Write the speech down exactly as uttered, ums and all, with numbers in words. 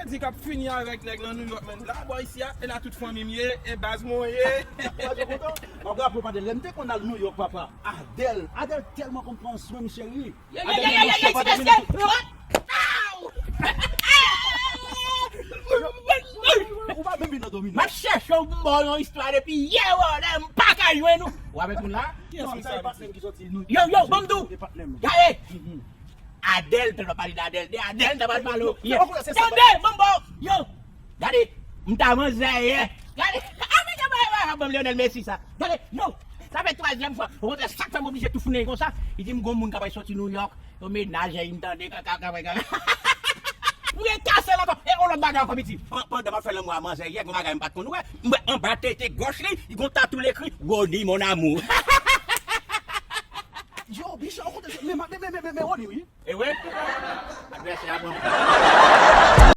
Di k ap fini avèk nèg nan New York, menn. La, bò isi a, e la tout fanmi m ye, e baz mwen ye. Mwen kontan. Mwen raple w, Adèl, lè m te konn al New York, papa. Adèl, Adèl tèlman konn pran swen m, cheri. Yo, yo, yo, yo, yo, yo, ti mesye. Ou pa menm vin nan domino. M ap chèche w pou m ba w yon istwa depi yè, wè, lè m pa ka jwenn ou. Ou avèk moun la? Kiyès moun sa? Yo, yo, ban m di w. Gade. Adèl, te pale de Adèl, de Adèl, te pale pale w. Tande, ban m ba w. Yo, gade, m ta manzè yè. Gade, a, men, ban m Lionel Messi sa. Gade, yo, sa fè twazyèm fwa. Okontrè, sa k fè m oblije toufe nèg konsa. Li di m gon moun k ap soti New York. Yon mennaj, e m tande, kaka, kaka, kaka. M gen kase l ankò. E yon lòt bagay ankò, piti. Pandan m ap fè lanmou a manzè yè, gon bagay m pa t konn wè. M wè anba tete gòch li, li gon tatou l ekri Rony mon amour. Yo, bicha, ou konte se, men, men, men, men, men, men Rony, wi. E wi? Advèsè a pran.